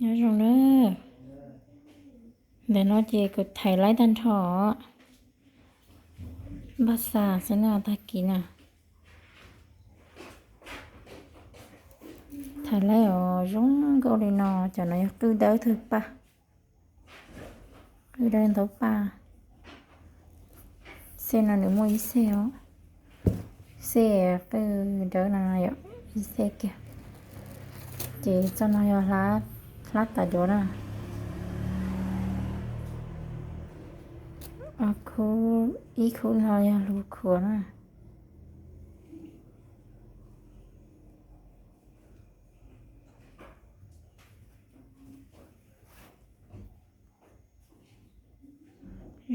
Nyob zoo nawb. Ntawm no ces kuv thaiv laib tag nrho. Npaj xas xwb na, tag kis na. Thaiv laib os, zoo nkauj li no. Cov no yog qwj dawb thawj paj, qwj dawb ntau paj. Xej no nws muaj ib xej os, xej qwj dawb no yom, ib xej kiag. Ces txoj no yog hlab tas duav na. Ob khub, ib khub no yog lus khuav na.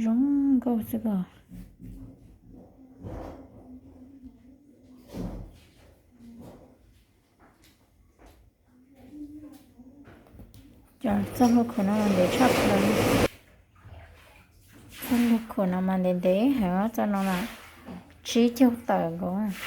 Zoo nkauj xwb os. Cov txoj hlua khuam no mas ntev tshaj plaws. Txoj hlua khuam no mas ntev ntev heev, txoj no mas tsib caug tawm nkaus.